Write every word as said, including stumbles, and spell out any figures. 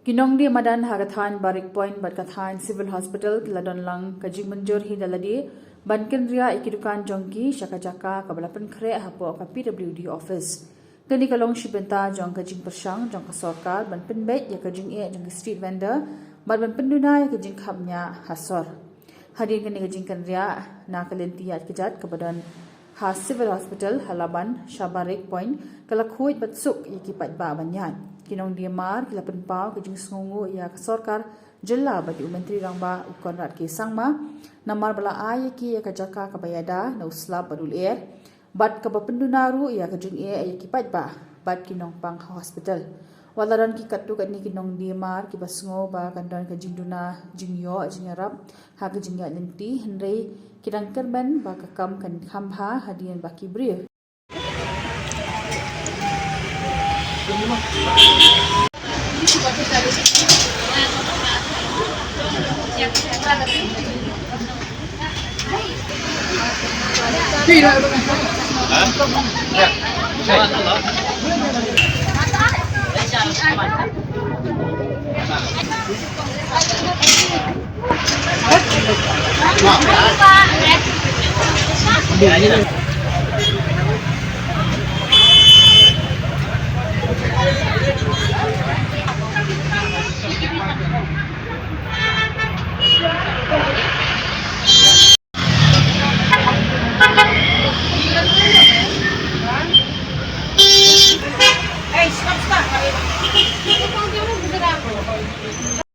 Ki nongdie madan ha ka thaiñ Barik Point bad ka thaiñ Civil Hospital ki la don lang ka jingmynjur hi da lade ban kynriah ïa ki dukan jong ki sha ka jaka kaba la pynkhreh hapoh ka P W D office. Kane ka long shi bynta jong ka jingpyrshang jong ka sorkar ban pynbeit ïa ka jingeh jong ki street vendor bad ban pynduna ïa ka jingkhapngiah ha sor. Hadien kane ka jingkynriah na ka lynti ïaid kjat kaba don ha Civil Hospital ha Laban sha Barik Point ka la khuid bad suk ïa ki paidbah ban ïaid. Ki nongdie mar ki la pynpaw ka jingsngewnguh ïa ka sorkar jylla bad ïa u Myntri Rangbah u Conrad K Sangma namar ba la ai ïa ki ïa ka jaka kaba ïada na u slap bad u lyer bad kaba pynduna ruh ïa ka jingeh ïa ki paidbah bad ki nongpang ha hospital. Wat la don ki katto katne ki nongdie mar kiba sngew ba kan don ka jingduna jingïoh jingïarap ha ka jingïaid lynti, hynrei ki dang kyrmen ba ka kam kan kham bha hadien ba ki briew.